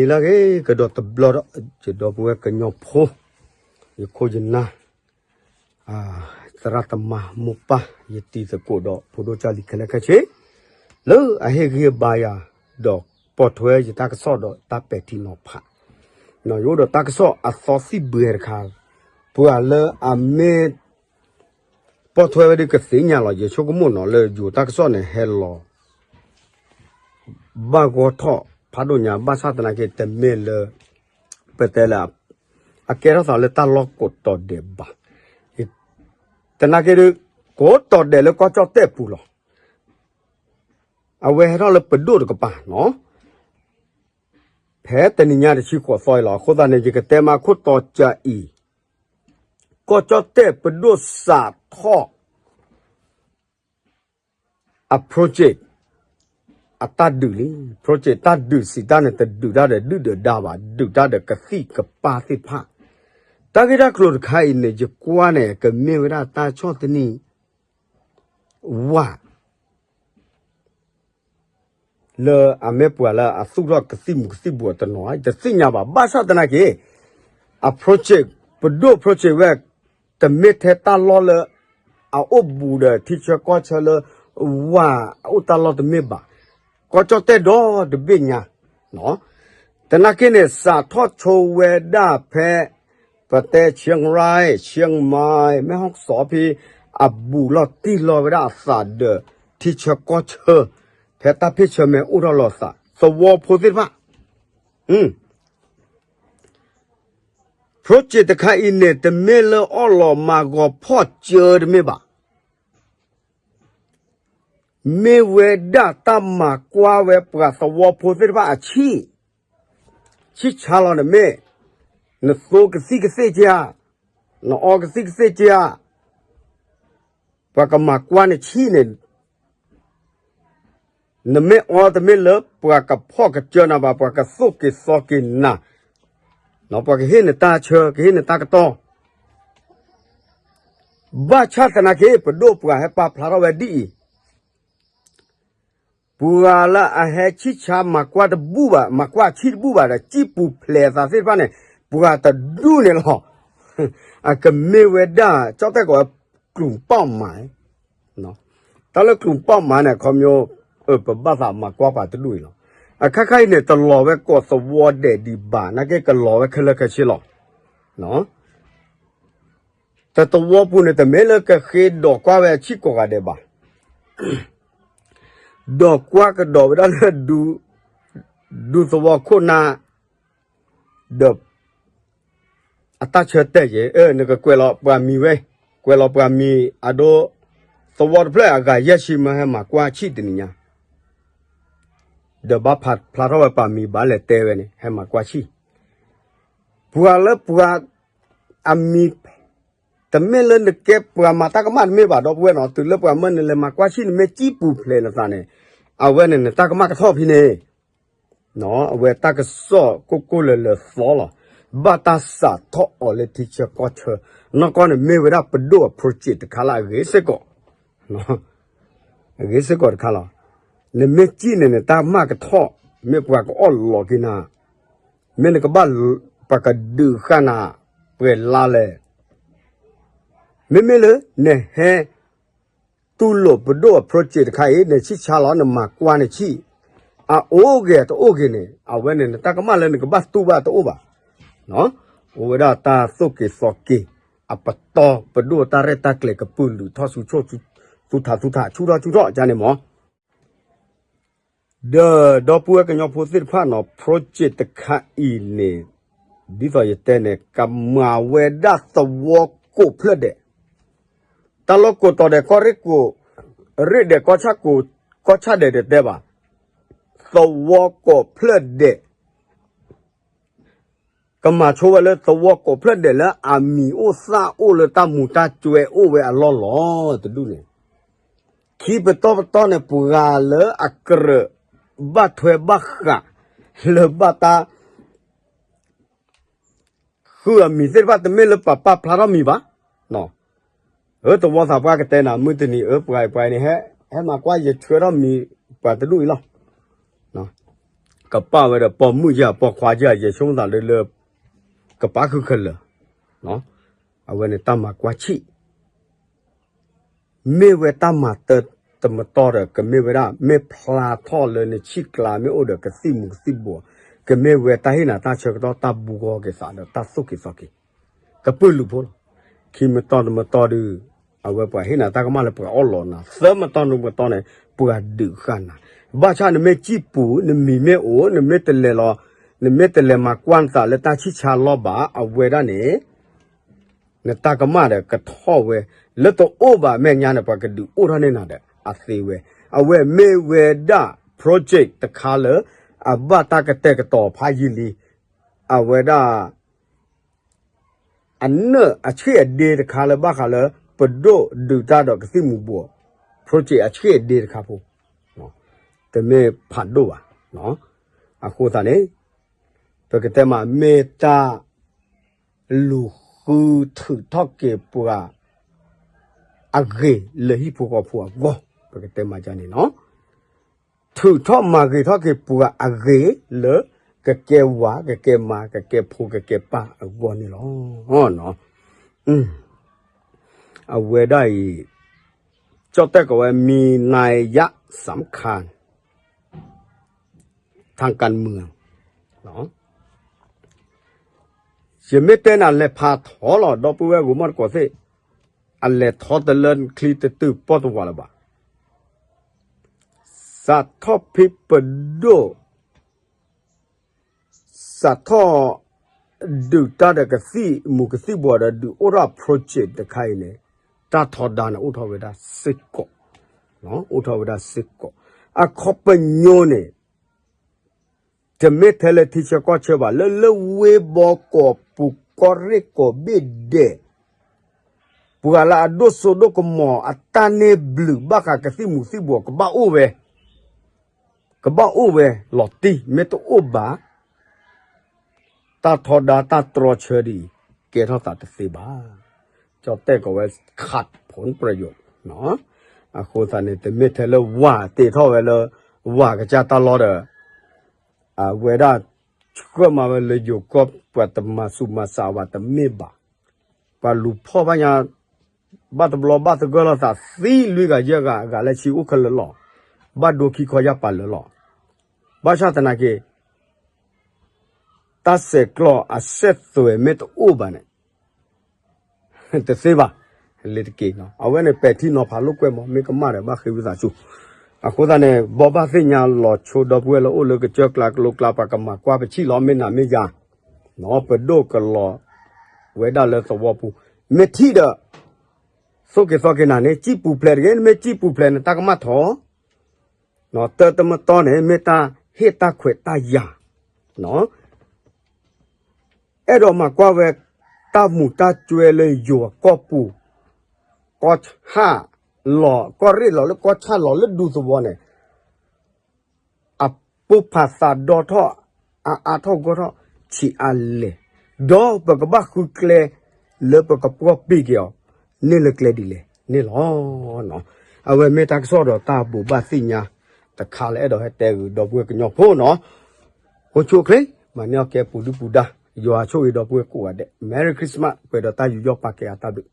လၢအဂ့ၤကဒီးတဘျီဒီး ယဒီပုၢ်ဝဲၢ်ကညီဖိ, ယခိၣ်ယနၢ်, သရၣ်သမါမိၢ်ပၢ်, ယတံၤသကိးဒီးဖိဒိၣ်ကၢ်လံၤခဲလၢာ်ခဲဆ့, လၢအဟ့ၣ်ဂံၢ်ဘါယၤ, ဒီးပိာ်ထွဲယတၢ်ကစီၣ်ဒီးတၢ်ပဲာ်ထံနီၤဖး, ယအိၣ်ဒီးတၢ်ကစီၣ်အသီသံၣ်ဘှဲတခါ, ပှၤလၢအမ့ၢ် ပိာ်ထွဲဝဲဒၣ်ကသ့ၣ်ညါလီၤ. ယဆိကမိၣ်နီၤလၢယိၤတၢ်ကစီၣ်န့ၣ် ဟဲလီၤ ဘၣ်ဂီၢ်ထီၣ်ဖးဒိၣ်ညါ ဘၣ်ဆၣ်သနာ်က့ တမ့ၢ်လၢ ပတဲလၢ အကဲထီၣ်သးလၢတၢ်လီၢ်ကိးတီၤဒဲးဘၣ်. သနာ်က့ဒုး ကိးတီၤဒဲးလၢကီၢ်ကၠီၣ်တဲၣ်ပူၤလီၤ. အဝဲဟဲထီၣ်လၢပဒိၣ်တကပၤနီၤ, ဖဲတနံၤညါတဆံဃိးသီအံၤလီၤ. အဃိသတးန့ၣ် ယကတဲမးခိၣ်တီၤကၢအံၤ, ကီၢ်ကၠီၣ်တဲၣ်ပဒိၣ်စးထီၣ် အ project အတၢ်ဒုးလံ. Project တၢ်ဒုးစံးတၢ်န့ၣ် တဒုးတၢ်ဒီးဒုၣ်ဒီးဒါဘၣ်, ဒုးတၢ်ဒီးကသံၣ်ကပၢ်သ့ၣ်တဖၣ်. တၢ်ဂ့ၢ်တၢ်ကျိၤတခါအံၤန့ၣ် ယကွၢ်န့ၣ် ကမ့ၢ်ဝဲဒၣ်တၢ်ဆီၣ်သနံး ဝး လၢအမ့ၢ်ပှၤလၢအသူၣ်ထီၣ်ကသံၣ်မူၤကသံၣ်ဘှီးတနီၤ တသ့ၣ်ညါဘၣ်. ဘၣ်ဆၣ်သနာ်က့ အ project ပဒိၣ် project ဝဲ တမ့ၢ်ထဲတၢ်လီၢ်လၢ အအိၣ်ဘူးဒီးထံဆၢကီၢ်ဆၢလၢ ဝးအအိၣ်တၢ်လီၢ်တမ့ၢ်ဘၣ်. ကီၢ်ကၠီၣ်တဲၣ်ဒီတဘ့ၣ်ညါ သနာ်က့န့ၣ် စးထီၣ်ဆိဝဲဒၣ်ဖဲ ပတဲ Chiang Rai, Chiang Mai, မဲၢ်ဟီၣ်စီၤဖဲ အဘူးလီၤတံၢ်လီၤဝဲဒၣ်အသးဒီး ထံဆၢကီၢ်ဆၢ ဖဲတၢ်ဖ့ၣ်ဆၢမဲာ်အိၣ်ထီၣ်လီၤသး သဝီဖိသ့ၣ်တဖၣ် project တခါအံၤန့ၣ် တမ့ၢ်လၢအီၣ်လီၤမၤဂီၤဖီၣ်စၢတမ့ၢ်ဘၣ်. မ့ၢ်ဝဲဒၣ်တၢ်မၤကွၢ်ဝဲပှၤသဝီဖိသ့ၣ်တဖၣ်အဆံၣ်, ဆံၣ်ဆါလီၤနမ့ၢ်, နသိကသံၣ်ကသ့ၣ်ကဧါ, နအီကသံၣ်ကသ့ၣ်ကဧါ, ပှၤကမၤကွၢ်နဆံၣ်န့ၣ် နမ့ၢ်အီတမ့ၢ်လၢပှၤကဖီၣ်ကစၢနၤဘၣ်, ပှၤကသိၣ်က့ၤသီက့ၤနၤ, ပှၤကဟ့ၣ်နတၢ်ဆၢ ကဟ့ၣ်နတၢ်ကတီၢ်. ဘၣ်ဆၣ်သနာ်က့ ပဒိၣ်ပှၤဟဲပာ်ဖျါထီၣ်ဝဲဒ်အံၤ, ပှၤလၢအဟဲဆံၣ်ဆါမၤကွၢ်တဘူၣ်ဘၣ်, မၤကွၢ်ဆံၣ်တဘူၣ်ဘၣ်ဒီး စံၣ်ပူၤဖျဲးအသးသ့ၣ်တဖၣ်န့ၣ် ပှၤတဒူၣ်န့ၣ်လီၤ. အကမ့ၢ်ဝဲဒၣ် ကၠီၣ်တဲၣ်ကိးဝဲ ကလုာ်ပီၣ်မး တၢ်လၢကလုာ်ပီၣ်မးန့ၣ် ခီဖျိ ပဘၣ်သးမၤကွၢ်ပှၤတဒူၣ်အံၤလီၤ. အခါခါအံၤန့ၣ် တလီၤဝဲကိးသဝီဒဲးဒံးဘၣ်, နာ်က့ကလီၤဝဲခဲလၢာ်ခဲဆ့လီၤ. တသဝီပူၤန့ၣ် တမ့ၢ်လၢကဃ့ဒိးကွၢ်ဝဲအဆံၣ်ကိးဂၤဒဲးဘၣ်. ဒိးကွၢ်ကဒီးဝဲဒၣ်လၢ ဒူသဝီခိၣ်နၢ် ဒီး အတၢ်ဆၢတဲာ်ယဲ, နကကွဲးလီၤပှၤမံၤဝဲ, ကွဲးလီၤပှၤမံၤအဒိ, သဝီတဖျၢၣ်အဂၤယဲၢ်ဆံမၢဟဲမၤကွၢ်ဆံၣ်တနံၤညါ, ဒီးဘၣ်ဖျါထီၣ်ဝဲပှၤမံၤဘၣ်လဲၤတဲဝဲန့ၣ် ဟဲမၤကွၢ်ဆံၣ်, ပှၤလၢပှၤ အမံၤ တမ့ၢ်လၢနကဲပှၤမၤတၢ်ကမၣ်တမ့ၢ်ဘၣ် ဒီပုၢ်ဝဲၢ်နီၤ, တုၤလၢပှၤမၢနလဲၤမၤကွၢ်ဆံၣ် နမ့ၢ်စံၣ်ပူၤဖျဲးနသးန့ၣ်, အဝဲန့ၣ် နတၢ်ကမၣ်ကထီၣ်ဖဲန့ၣ် အဝဲတၢ်ကစီၣ်ကိၢ်ကိၢ်လၢၤလၢၤသီလီၤ. ဘၣ်တၢ်စးထီၣ်အီၤလၢထံဆၢကီၢ်ဆၢ, နီၢ်ကီၢ်န့ၣ်မ့ၢ်ဝဲဒၣ်ပဒိၣ်အ project တခါလၢအဂ့ၤစ့ၢ်ကီး, အဂ့ၤစ့ၢ်ကီးတခါလီၤ. နမ့ၢ်စံၣ်န့ၣ် နတၢ်ကမၣ်ကထီၣ်, မ့ၢ်ပှၤကအီၣ်လီၤက့ၤနၤ, မ့ၢ်နကဘၣ် ပှၤကဒုးဃာ်နၤ ပှဲၤလါလဲၣ်. မ့မ့ၢ်လၢ နဟဲ တူၢ်လိာ်ပဒိၣ်အ project တခါအံၤ နဆံၣ်ဆါလီၤ နမၤကွၢ်နဆံၣ်, အအိၣ်ဂ့ၤတအိၣ်ဂ့ၤန့ၣ် အဝဲန့ၣ် နတၢ်ကမၣ်လၢနကဘၣ်တူၢ်ဘၣ်တအိၣ်ဘၣ်. အိၣ်ဝဲဒၣ်တၢ်သိၣ်က့ၤသီက့ၤ အပတီၢ်ပဒိၣ်တၢ်ရဲၣ်တၢ်ကျဲၤကပုာ်လုာ်ထီၣ်ဆူၣ်ဆူၣ်, သူၣ်ထးသူၣ်ထး ဆူၣ်ထီၣ်ဆူၣ်ထီၣ်ကန့ၣ်မး ဒီးဒီပုၢ်ဝဲၢ်ကညီဖိသ့ၣ်တဖၣ်နီၤ project တခါအံၤန့ၣ် ဒ်သိးယတဲန့ၣ် ကမၤဝဲဒၣ်သဝီကိးဖျၢၣ်ဒဲး, တၢ်လီၢ်ကိးတီၤဒဲး ကီၢ်ရ့ၣ်ကိး, ရ့ၣ်ဒဲး ကီၢ်ဆၣ်ကိး, ကီၢ်ဆၣ်ဒဲးတတဲဘၣ်, သဝီကိးဖျၢၣ်ဒဲး ကမၤဆိဝဲလၢသဝီကိးဖျၢၣ်ဒဲးလၢအမံၤအိၣ်သၣ်အိၣ်လၢတၢ်မူၤတၢ်ကွဲၤအိၣ်ဝဲအလီၢ်လီၤ တဒူၣ်န့ၣ်, ခံပတီၢ်ပတီၢ်န့ၣ် ပှၤလၢအကြၢးဘၣ်ထွဲဘၣ်ဃး လၢဘၣ်တၢ် ဃုအမံၤသ့ၣ်တဖၣ်တမ့ၢ်လၢပပာ်ဖျါထီၣ်မံၤဘၣ်. အၢ သဝီသးပှၢ်ကတဲနၤ မုၢ်တနံၤ အၢ ပှၤအံၤပှၤအံၤန့ၣ် ဟဲ ဟဲမၤကွၢ်ယဆှၢထီၣ်မံၤပှၤတဒူၣ်အံၤလီၤ. ပပာ်ဝဲဒီးပိာ်မုၣ်ယၤ ပိာ်ခွါယၤ ယဆိကမိၣ်သးလၢလၢ ကပာ်ဃုာ်ခဲလၢာ်, အဝဲန့ၣ်တၢ်မၤကွၢ်ဆံၣ် မ့ၢ်ဝဲတၢ်မၤတၢ်တမတီၢ်ဒီး ကမ့ၢ်ဝဲဒၣ် မ့ၢ်ဖျါထီၣ်လၢနဆံၣ်ကျါ မ့ၢ်အိၣ်ဒီးကသံၣ်မူၤကသံၣ်ဘှီး, ကမ့ၢ်ဝဲတၢ်ဟ့ၣ်နၤတၢ်ဆၢကတီၢ် တၢ်ဘူးကီက့ၤသးဒီး တၢ်သိၣ်က့ၤသီက့ၤ, ကပုာ်လုးဖိလီၤ. ခံမတီၢ်တမတီၢ်ဒုး အဝဲပှၤဟ့ၣ်နၤတၢ်ကမၣ်လၢပှၤအီၣ်လီၤနၤ, သၢမတီၢ်တမတီၢ်န့ၣ် ပှၤဒုးဃာ်နၤ, ဘၣ်ဆၣ်နမ့ၢ်စံၣ်ပူၤ နမံၤမ့ၢ်အိၣ် နမ့ၢ်တလဲၤလီၤ, နမ့ၢ်တလဲၤမၤကွၢ်နသးလၢတၢ်ဆံၣ်ဆါလီၢ်ဘၣ် အဝဲဒၣ်န့ၣ် နတၢ်ကမၣ်ဒီးကထီၣ်ဝဲ, လၢတအိၣ်ဘၣ်မဲာ်ညါန့ၣ် ပှၤကဒုးအိၣ်ထီၣ်န့ၢ်နၤဒီး အသ့ဝဲ, အဝဲမ့ၢ်ဝဲဒၣ် project တခါလၢ အဘၣ်တၢ်ကတဲာ်ကတီၤဖးယံာ်လံ, အဝဲဒၣ် အနၢၣ်အဆ့ၣ်အဒ့တခါလၢဘၣ်ဃးလၢ ပဒိၣ်ဒုးတၢ်ဒီးကသံၣ်မူၤဘှီး project အဆ့ၣ်အဒ့တခါဖိ, တမ့ၢ်ဖးဒိၣ်ဘၣ်, အဃိသတးန့ၣ် ပကတဲမး မ့ၢ်တၢ် လူၤဃုထုးထီၣ်က့ၤပှၤ အဂ့ၤလၢဟံၣ်ဖိဃီဖိအဂီၢ်, ပကတဲမးန့ၣ်လီၤ. ထုးထီၣ်မၤဂ့ၤထီၣ်က့ၤပှၤအဂ့ၤလၢ ကကဲဝၤ ကကဲမါ ကကဲဖိ ကကဲပၢ်အဂီၢ်န့ၣ်လီၤ. အဝဲဒၣ်အံၤ ကၠီၣ်တဲၣ်ကိးဝဲ မံၤနၤယၣ်စၢမ်ခါ ထၣ်ကၣ်မုၢ်, ယမ့ၢ်တဲနၤလဲၤဖးထီလီၤ ဒီပုၢ်ဝဲၢ်ဂီၢ်မီၢ်တကိးသ့ၣ်, အလဲၤထီတလၢချံတတုၤပီၢ်တဝးလၢၤဘၣ်. စးထီၣ်ဖံးပဒိၣ် စးထီၣ် ဒုးတၢ်ဒီးကသံၣ်မူၤကသံၣ်ဘှီးဒီးဒုးအိၣ်ထီၣ် project တခါအံၤန့ၣ်, တၢ်ထီဒါန့ၣ်အိၣ်ထီၣ်ဝဲဒၣ်စ့ၢ်ကီး, အိၣ်ထီၣ်ဝဲဒၣ်စ့ၢ်ကီး, အခီပညီန့ၣ် တမ့ၢ်ထဲလၢထံဆၢကီၢ်ဆၢဘၣ် လၢလၢဝ့ၢ်ဘီကီၢ်ပူၤကီၢ်ရ့ၣ်ကိးဘ့ၣ်ဒဲး, ပှၤလၢအဒိၣ်စိဒိၣ်ကမီၤအတၢ်န့ၢ်ဘျုးဘၣ်ဃးကသံၣ်မူၤသံၣ်ဘှီးကဘၣ်အိၣ်ဝဲ, ကဘၣ်အိၣ်ဝဲလီၤတံၢ် မ့ၢ်တအိၣ်ဘၣ် တၢ်ထီဒါတၢ်တြီဆၢဒ်အံၤ ကဲထီၣ်သးတသ့ဘၣ်. ကၠီၣ်တဲၣ်ကိးဝဲ ခးဖိပြယိာ်, အဃိသတးန့ၣ် တမ့ၢ်ထဲလၢဝၤတ့ထီၣ်ဝဲလၢ ဝၤကစၢ်တၢ်လီၢ်ဒီး အဝဲဒၣ်ဆှၢမၤဝဲလၢယိၤကီၢ် ပှၤတမၤဆူးမၤစးဘၣ်တမ့ၢ်ဘၣ်. ပှၤလူၤဖီၣ်ဘၣ်ညါ ဘၣ်တဘျီဘၣ်သဂၢၢ်လိာ်သးသံလွံၢ်ဂၤယဲၢ်ဂၤ အဂၤလၢဆံအိၣ်ခဲလၢာ်လီၤ. ဘၣ်ဒိခံခီယၢ်ပာ်လၢာ်လီၤ. ဘၣ်ဆၣ်သနာ်က့ တၢ်ဆဲးကျိးအစဲးသွဲးမ့ၢ်တအိၣ်ဘၣ်န့ၣ် တသ့ဘၣ်. လ့ၤတက့ၢ်, အဝဲန့ၣ်ပဲာ်ထံနီၤဖးလိာ်ကွဲမး မ့ၢ်ကမၣ်ဒီးဘၣ်ဃ့ဝံသးစူၤ. အဃိသတးန့ၣ် ဘိးဘၣ်သ့ၣ်ညါလီၤဆိဒီပုၢ်ဝဲၢ်လၢအိၣ်လၢကစၢၢ်ကျါကလိကျါ ပှၤကမၤကွၢ်ပဆံၣ်လီၤ မ့ၢ်နၤမ့ၢ်ယၤ, ပဒိၣ်ကလီၤဝဲဒၣ်လၢသဝီပူၤ, မ့ၢ်ထံၣ်ဒီး သိၣ်က့ၤသီက့ၤနၤန့ၣ် စံၣ်ပူၤဖျဲးတဂ့ၤ, နမ့ၢ်စံၣ်ပူၤဖျဲးန့ၣ် တၢ်ကမၣ်ထီၣ်, တၢ်တမတီၢ်န့ၣ် မ့ၢ်တၢ်ဟ့ၣ်တၢ်ခွဲးတၢ်ယာ် အဲၣ်ဒိးမၤကွၢ်ဝဲ တၢ်မူးတၢ်ကွဲးလၢယိၤအကီၢ်ပူၤ, ကီၢ်ဆၣ်လီၤ ကီၢ်ရ့ၣ်လီၤလၢကီၢ်ဆၣ်လီၤလၢဒူသဝီန့ၣ်, အပိၢ်ဖးသးဒီထီၣ် အအါထီၣ်ဂီၢ်ထီၣ် ဆံးအါလဲၣ်, ဒီးပကဘၣ်ဃုကျဲ လၢပကပှီၢ်ပံာ်က့ၤအီၤ န့ၢ်လၢကျဲဒ်လဲၣ်န့ၣ်လီၤ. အဝဲမ့ၢ်တၢ်ကစီၣ်ဒီးတၢ်ဘိးဘၣ်သ့ၣ်ညါ တခါလၢအဲၣ်ဒိးဟဲတဲဂုာ်ဒီပုၢ်ဝဲၢ်ကညီဖိနီၤ, အိၣ်ဆူၣ်အိၣ်ချ့ မၤန့ၢ်အီၣ်ကဲပူၤဒုၣ်ပူၤဒါ, ယွၤဆိၣ်ဂ့ၤဒီပုၢ်ဝဲၢ်ကိးဂၤဒဲး, Merry Christmas ပှဲၤဒီးတၢ်ယူးယီၣ်ပာ်ကဲအတၢ်ဘျုး